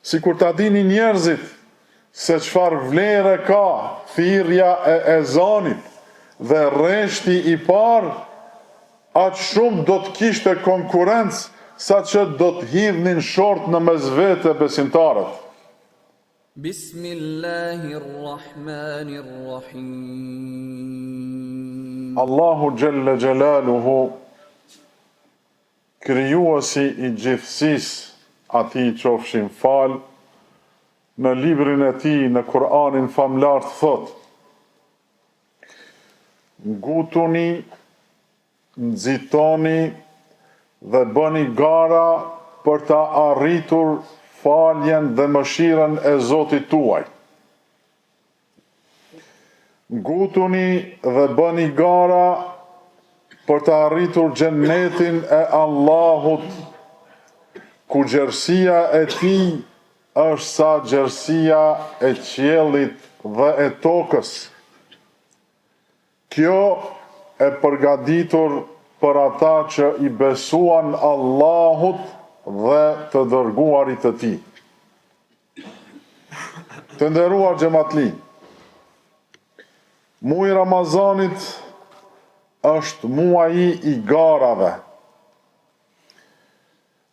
Sikur ta dinin njerëzit se çfarë vlere ka thirrja e ezanit dhe rreshti i parë, aq shumë do të kishte konkurrencë saqë do të hidhnin short në mes vete besimtarët. Bismillahirrahmanirrahim. Allahu xhelle xhelaluhu Krijuesi i gjithësisë, Atij i qofshin falë, në librin e Tij, në Kur'anin famëlartë thotë, Ngutuni, nxitoni dhe bëni gara për ta arritur faljen dhe mëshirën e Zotit tuaj. Ngutuni dhe bëni gara për të arritur xhennetin e Allahut, ku gjerësia e tij është sa gjerësia e qiellit dhe e tokës. Kjo e përgatitur për ata që i besuan Allahut dhe të dërguarit të Tij. Të nderuar xhematli, muaji i Ramazanit është muaji i garave.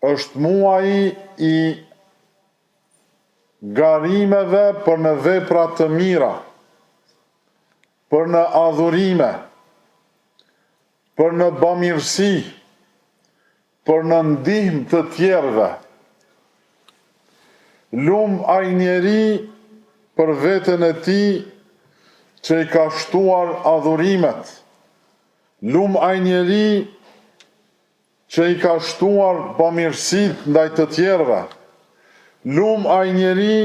Është muaji i garimeve për në vepra të mira, për në adhurime, për në bamirësi, për në ndihmë të tjerëve. Lum ai njeri për veten e tij që i ka shtuar adhurimet. Lum ai njeri që i ka shtuar bamirësitë ndaj të tjerëve. Lum ai njeri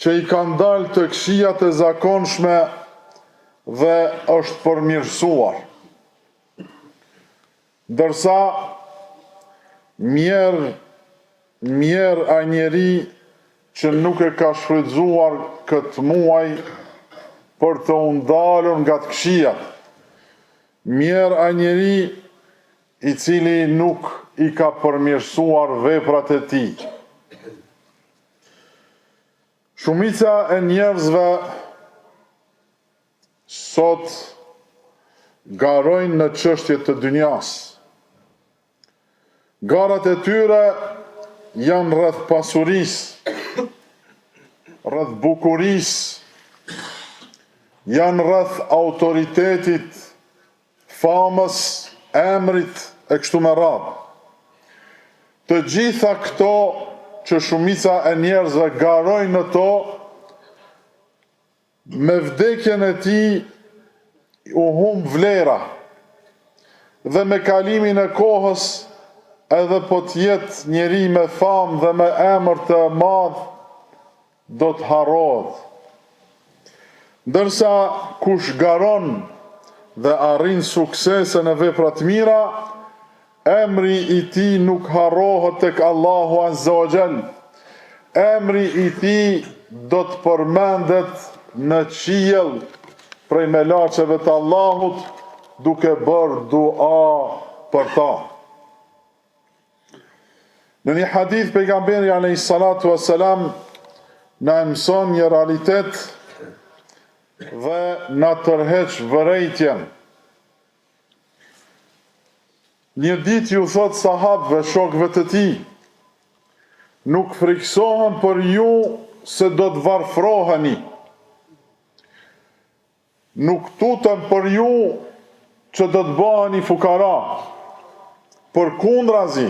që i ka ndalë të këqijat e zakonshme dhe është përmirësuar. Ndërsa, mjerë, mjerë ai njeri që nuk e ka shfrytëzuar këtë muaj për të u ndalur nga të këqijat. Mjerë ai njeri i cili nuk i ka përmirësuar veprat e tij. Shumica e njerëzve Sot garojnë në çështje të dynjasë. Garat e tyre janë rreth pasurisë, rreth bukurisë, janë rreth autoritetit, famës, emrit e kështu me radhë. Të gjitha këto që shumica e njerëzve garojnë në to, Me vdekjen e tij u humb vlera dhe me kalimin e kohës edhe po të jetë njeri me famë dhe me emër të madh do të harrohet. Ndërsa kush garon dhe arrin suksese në vepra të mira, Emri i tij nuk harrohet tek Allahu azza wa jall. Emri i tij do të përmendet në qiell prej melaqeve të Allahut duke bërë dua për ta. Në një hadith pejgamberi alayhi salatu wassalam na e mëson një realitet dhe na tërheq vërejtjen. Një ditë ju thotë sahabëve, shokëve të tij, Nuk frikësohem për ju se do të varfroheni. Nuk tutem për ju që do të bëheni fukara. Përkundrazi,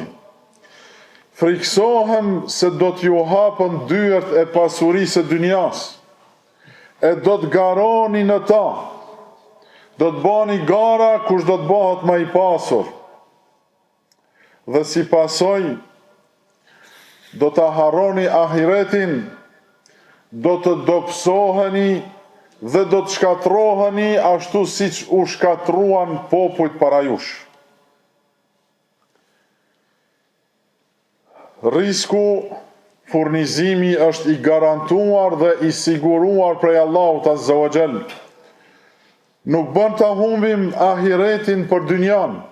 frikësohem se do t'ju hapen dyert e pasurisë së dynjasë. E do të garoni në ta. Do të bani gara kush do të bëhet më i pasur. Dhe si pasojë do ta harroni ahiretin, do të dobësoheni dhe do të shkatërroheni ashtu siç u shkatërruan popujt para jush. Risku, furnizimi është i garantuar dhe i siguruar prej Allahut Azza wa Jall. Nuk bën ta humbim ahiretin për dynjanë.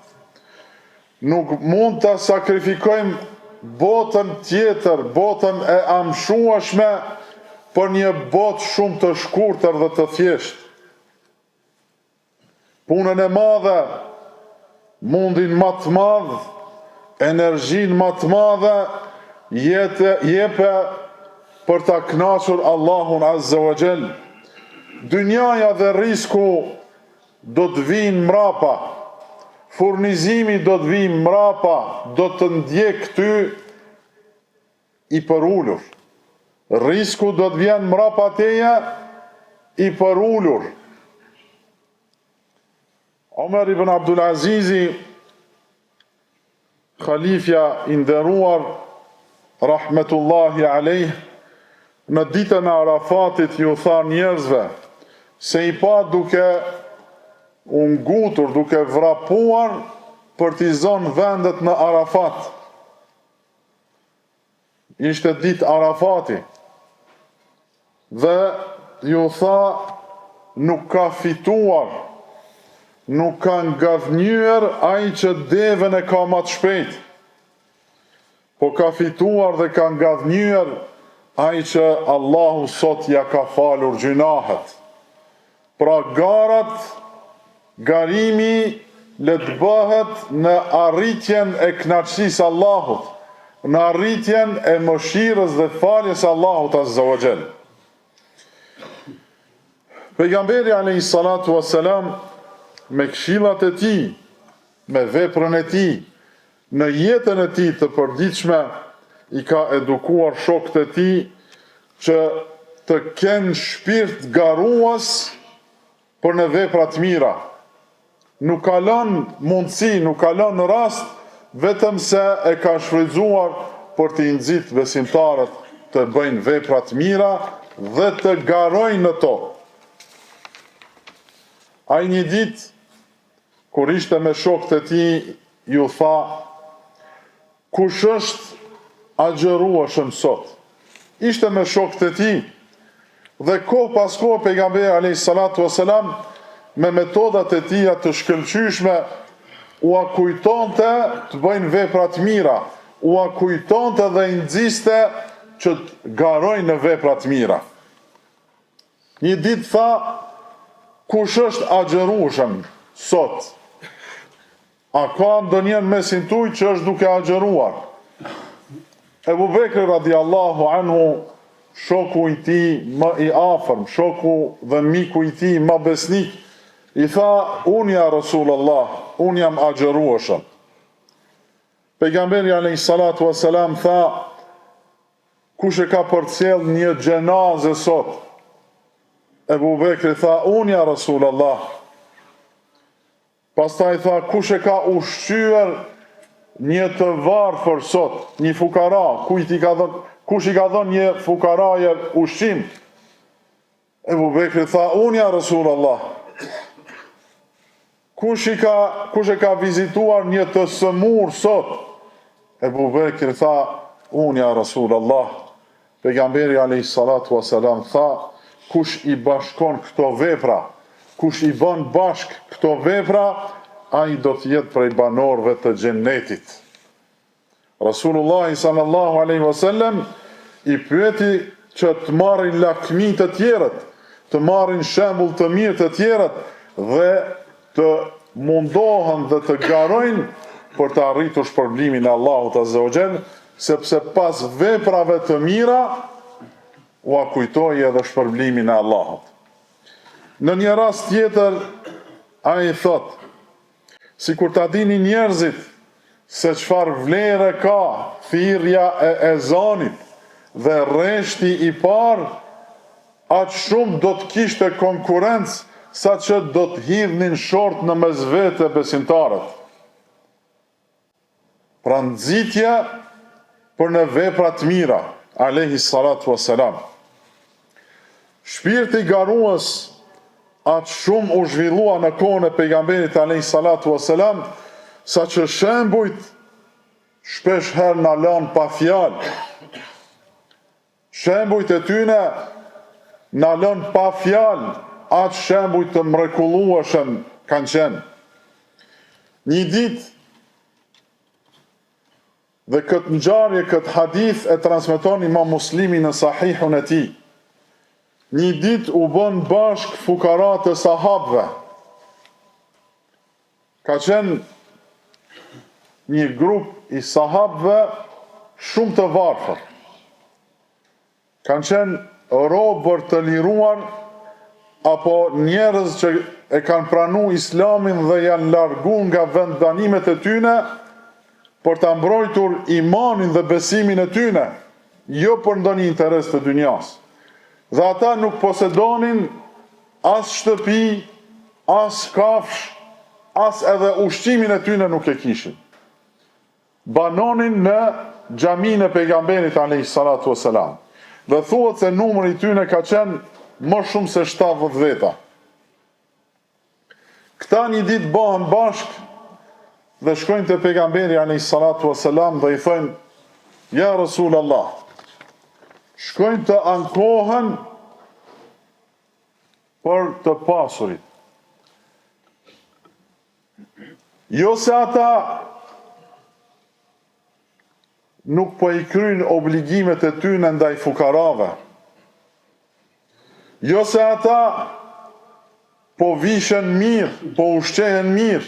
Nuk mund ta sakrifikojmë. botën tjetër, botën e amshueshme për një botë shumë të shkurtër dhe të thjeshtë. Punën e madhe, mundin ma të madh, energjinë ma të madhe, jete, jepe për ta kënaqur Allahun Azza wa Jall. Dynjaja dhe rrisku do të vijnë mrapa, furnizimi do të vijë mrapa, do të ndjek ty i përulur. Rrisku do të vjen mrapa teje i përulur. Omer ibn Abdul Azizi, halifja i nderuar, rahmetullahi alejh, në ditën e Arafatit ju tha njerëzve se i pa duke u ngutur, duke vrapuar për t'i zonë vendet në Arafat. Ishte ditë Arafati dhe ju tha nuk ka fituar, nuk ka ngadhnjyer ai që deven e ka ma të shpejtë, po ka fituar dhe ka ngadhnjyer ai që Allahu sot ia ka falur gjynahet. Pra garat, garimi le të bëhet në arritjen e kënaqësisë Allahut, në arritjen e mëshirës dhe faljes së Allahut azza wa jall. Pejgamberi alayhi salatu wassalam me këshillat e tij, me veprën e tij, në jetën e tij të përditshme i ka edukuar shokët e tij që të kenë shpirt garues për në vepra të mira. Nuk ka lënë mundësi, nuk ka lënë rast vetëm se e ka shfrytëzuar për t'i nxitë besimtarët të bëjnë vepra të mira dhe të garojnë në to. Ai një ditë Kur ishte me shokët e tij, ju tha, Kush është agjërueshëm sot? Ishte me shokët e tij dhe kohë pas kohe Pejgamberi alejhi salatu ue selam me metodat e tija të shkëlqyeshme ua kujtonte të bëjnë vepra të mira, ua kujtonte dhe i nxiste që të garojnë në vepra të mira. Një ditë tha, Kush është agjërueshëm sot? A ka ndonjë në mesin tuj që është duke agjëruar? Ebu Bekri radiallahu anhu, shoku i tij më i afërm, shoku dhe miku i tij më besnik, i tha, unë ja Rasulullah, unë jam agjërueshëm. Pejgamberi alayhi salatu wasalam tha, Kush e ka përcjellë një xhenaze sot? Ebu Bekri tha, unë ja Rasulullah. Pastaj tha, kush e ka ushqyer një të varfër sot, një fukara, kujt i ka dhënë, kush i ka dhënë një fukaraje ushqim? Ebu Bekri tha, unë ja Rasulullah. Kush i ka, kush e ka vizituar një të sëmurë sot? Ebu Bekri tha, unë ja Rasulullah. Pejgamberi alayhi salatu wasalam tha, kush i bashkon këto vepra, kush i bën bashkë këto vepra, ai do të jetë prej banorëve të xhennetit. Rasulullahi sallallahu alaihi wasallam i pyeti që të marrin lakmi të tjerët, të marrin shembull të mirë të tjerët dhe të mundohen dhe të garojnë për të arritur shpërblimin e Allahut azza wa jall, sepse pas veprave të mira ua kujtoi edhe shpërblimin e Allahut. Në një rast tjetër ai thotë Sikur ta dinin njerëzit se çfarë vlere ka thirrja e ezanit dhe rreshti i parë, aq shumë do të kishte konkurrencë saqë do të hidhnin short në mes vete besimtarët. Pra nxitja për në vepra të mira, alejhi salatu ue selam. Shpirti garues aq shumë u zhvillua në kohën e pejgamberit alejhi salatu ue selam, saqë shembujt shpesh herë na lanë pa fjalë. Shembujt e tyne na lënë pa fjalë, aq shembuj të mrekullueshëm kanë qenë. Një ditë. Dhe këtë ngjarje, këtë hadith e transmeton Imam Muslimi në Sahihun e tij. Një ditë u bënë bashkë fukarat e sahabëve. Ka qenë një grup i sahabëve shumë të varfër. Kanë qenë robër të liruar apo njerëz që e kanë pranu Islamin dhe janë largu nga vendbanimet e tyne për ta mbrojtur imanin dhe besimin e tyne, jo për ndonjë interes të dynjasë. Dhe ata nuk posedonin as shtëpi, as kafshë, as edhe ushqimin e tyne nuk e kishin. Banonin në xhaminë e Pejgamberit alejhi salatu ue selam dhe thuhet se numri i tyre ka qenë më shumë se 70 veta. Këta një ditë bëhen bashkë dhe shkojnë te Pejgamberi alejhi salatu ue selam dhe i thonë ja Rasul Allah. Shkojnë të ankohen për të pasurit. Jo se ata nuk po i kryjnë obligimet e tyne ndaj fukarave. Jo se ata po vishen mirë, po ushqehen mirë,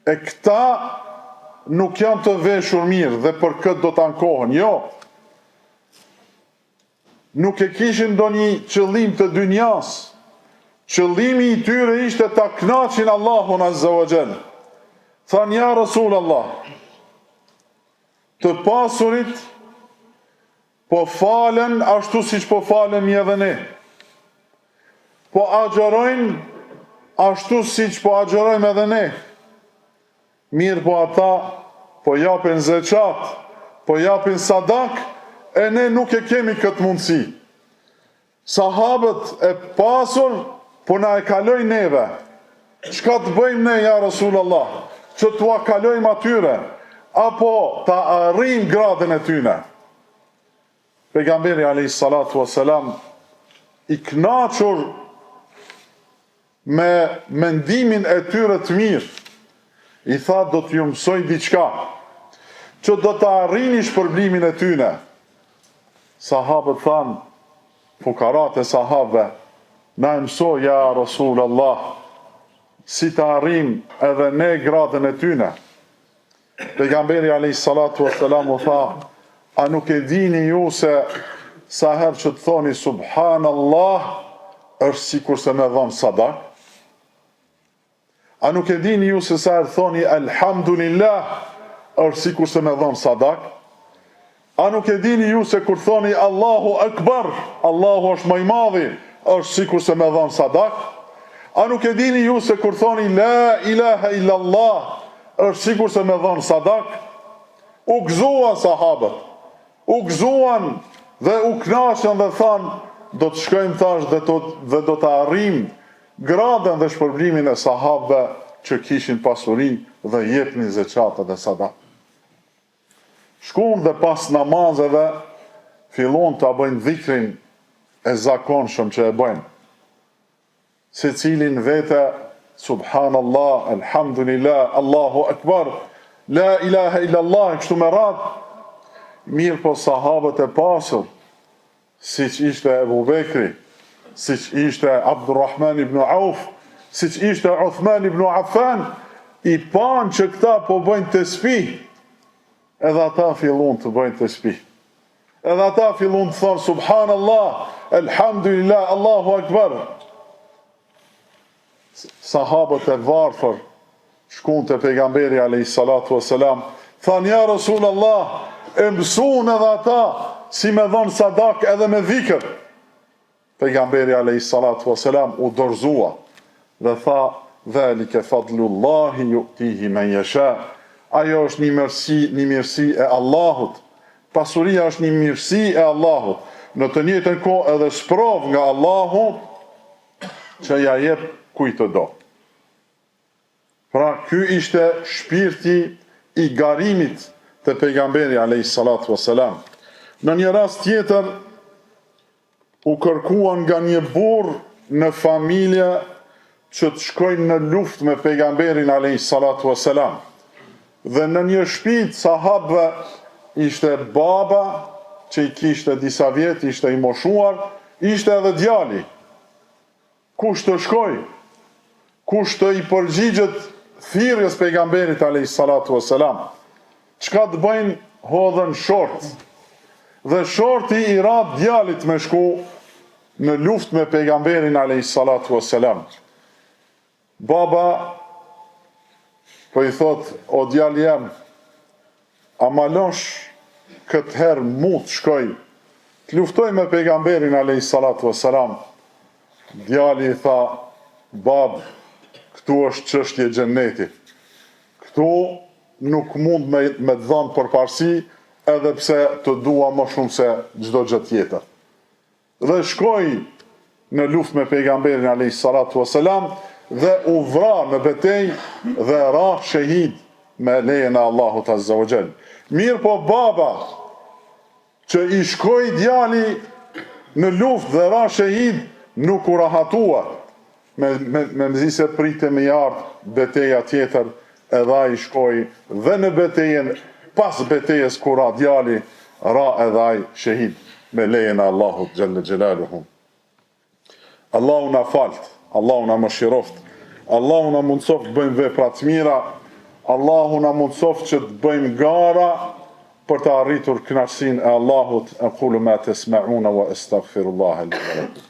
e këta nuk janë të veshur mirë dhe për këtë do të ankohen. Jo, Nuk e kishin ndonjë qëllim të dynjasë. Qëllimi i tyre ishte ta kënaqin Allahun Azza wa Jall. Thanë ja Rasul Allah, të pasurit po falen ashtu siç po falemi edhe ne. Po agjërojnë ashtu siç po agjërojmë edhe ne. Mirëpo ata po japin zeqat, po japin sadak, e ne nuk e kemi këtë mundësi. Sahabët e pasur po na e kalojnë neve. Çka të bëjmë ne ja Resulallah, që t'ua kalojmë atyre, apo ta arrijmë gradën e tyne? Pejgamberi alayhi salatu wasalam i kënaqur Me mendimin e tyre të mirë, i tha do t'ju mësoj diçka, që do ta arrini shpërblimin e tyne. Sahabët thanë, fukarat e sahabëve, na e mëso ja Rasul Allah, si ta arrijmë edhe ne gradën e tyne. Pejgamberi alejhi salatu ue selam u tha, a nuk e dini ju se sa herë që të thoni subhanallah është sikurse me dhon sadak? A nuk e dini ju se sa herë thoni elhamdulillah është sikurse me dhon sadak? A nuk e dini ju se kur thoni Allahu Ekber, Allahu është më i madhi, është sikurse me dhon sadak? A nuk e dini ju se kur thoni La ilaha illa Allah, është sikurse me dhon sadak? U gëzuan sahabët, u gëzuan dhe u kënaqën dhe thanë, do të shkojmë tash dhe do, dhe do të arrijmë gradën dhe shpërblimin e sahabëve që kishin pasuri dhe jepnin zeqat dhe sadak. Shkun dhe pas namazeve fillun ta bëjnë dhikrin e zakonshëm që e bëjnë. Secili n'vete Subhanallah, Elhamdulillah, Allahu Akbar, La ilaha illallah, e kështu me radhë. Mirëpo sahabët e pasur, siç ishte Ebu Bekri, siç ishte Abdurrahman ibn Auf, siç ishte Uthman ibn Affan, i panë që këta po bëjnë tesbih, edhe ata fillun të bëjnë tesbih. Edhe ata fillun të thonë Subhanallah, Elhamdulillah, Allahu Akbar. Sahabët e varfër shkun te pejgamberi alayhi salatu wasalam, thanë ja Rasul Allah, e mësun edhe ata si me dhon sadak edhe me dhikër. Pejgamberi alayhi salatu wasalam u dorëzua dhe tha dhalike fadlullahi yu'tihi men yasha. Ajo është një mirësi, një mirësi e Allahut. Pasuria është një mirësi e Allahut. Në të njëjtën kohë edhe sprovë nga Allahu që ja jep kujt të do. Pra ky ishte shpirti i garimit te pejgamberi alayhi salatu wasalam. Në një rast tjetër u kërkua nga një burrë në familje që të shkojnë në luftë me pejgamberin alayhi salatu wasalam. Dhe në një shtëpi të sahabëve. ishte baba që i kishte disa vjet, ishte i moshuar, ishte edhe djali. Kush të shkojë? Kush të i përgjigjet thirrjes pejgamberit alejhi salatu ue selam? Çka të bëjnë hodhën short. Dhe shorti i ra djalit me shku në luftë me pejgamberin alejhi salatu ue selam. Baba po i thotë, o djali jem, a ma losh këtë herë mu të shkoj, të luftoj me pejgamberin alejhi salatu ue selam. Djali i tha, babë, këtu është çështje xhenneti. Këtu nuk mund me, me të dhanë përparësi edhe pse të dua më shumë se çdo gjë tjetër. Dhe shkoi në luftë me Pejgamberin alejhi salatu ue selam dhe u vra në betejë dhe ra shehid me lejen e Allahut azza wa xhel. Mirëpo baba që i shkoi djali në luftë dhe ra shehid nuk u rahatua Me me memzi se prite me i ardh beteja tjetër edhe ai shkoi dhe në betejën pas betejës ku ra djali ra edhe ai shehid me lejen e Allahut xhelle xhelaluhu Allahu na falt Allahu na mëshiroft Allahu na mundësoft të bëjmë vepra të mira Allahu na mundësoft që të bëjmë gara për të arritur kënaqësinë e Allahut aqulu ma tesma'una wa astaghfirullaha li wa lakum.